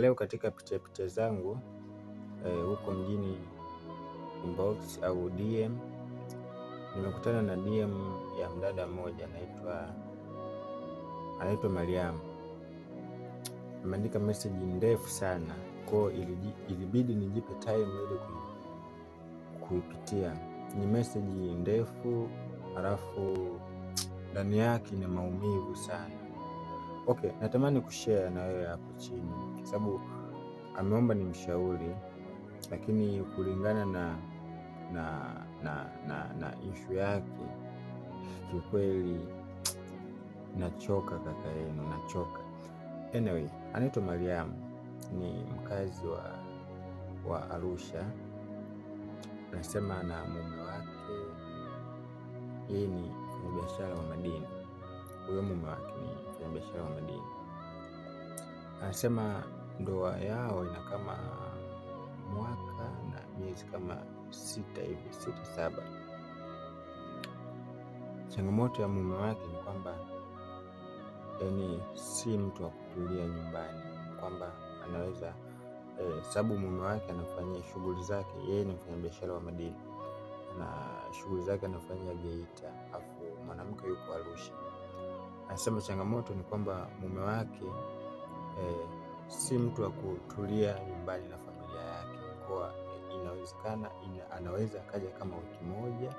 Leo katika picha picha zangu huko mjini inbox au DM nimekutana na DM ya mdada mmoja anaitwa Mariam. Ameandika message ndefu sana, kwa ilibidi nijipe time ili kuipitia. Ni message ndefu, halafu ndani yake ina maumivu sana. Okay, natamani kushare na wewe hapo chini kwa sababu ameomba ni mshauri, lakini kulingana na ishu yake kiukweli nachoka kaka yenu, nachoka. Anyway, anaitwa Mariam, ni mkazi wa Arusha. Anasema na mume wake, yeye ni mfanyabiashara wa madini. Huyo mume wake ni mfanyabiashara wa madini. Anasema ndoa yao ina kama mwaka na miezi kama 6 hivi, 6 7. Changamoto ya mume wake ni kwamba yani si mtu wa kutulia nyumbani, kwamba anaweza sababu mume wake anafanyia shughuli zake, yeye ni mfanyabiashara wa madini na shughuli zake anafanyia Geita, afu mwanamke yuko Arusha. Anasema changamoto ni kwamba mume wake si mtu wa kutulia nyumbani na familia yake, kwa inawezekana anaweza akaja kama wiki moja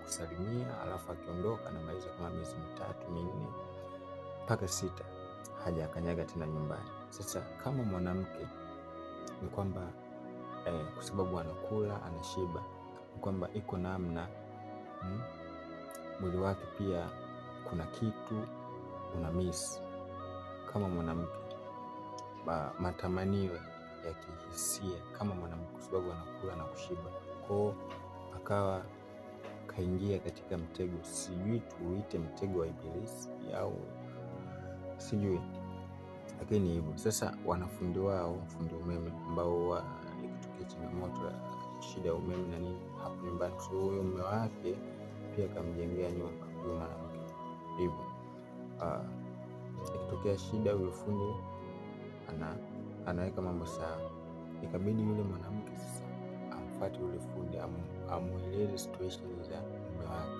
kusalimia, alafu akiondoka anamaliza kama miezi 3 4 mpaka 6 hajakanyaga tena nyumbani. Sasa kama mwanamke ni kwamba kwa sababu anakula anashiba, ni kwamba iko namna mwili wake pia kuna kitu una miss kama mwanamke, matamanio ya kihisia kama mwanamke, kwa sababu anakula na kushiba. Kwao akawa kaingia katika mtego, sijui tuuite mtego wa ibilisi au sijui, lakini hivyo sasa. Wanafundi wao, fundi umeme ambao ikitokea changamoto ya shida ya umeme na nini hapo nyumbani, kwa sababu huyo mume wake pia kamjengea nyumba huyo mwanamke, hivyo ikitokea shida huyo fundi anaweka mambo sawa. Ikabidi yule mwanamke sasa amfuate yule fundi amueleze situation za mume wake.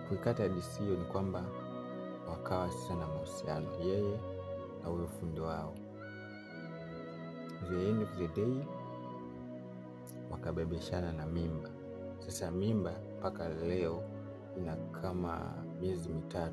Kuikata hadithi hiyo ni kwamba wakawa sasa na mahusiano yeye na huyo fundi wao. The end of the day wakabebeshana na mimba. Sasa mimba mpaka leo ina kama miezi 3.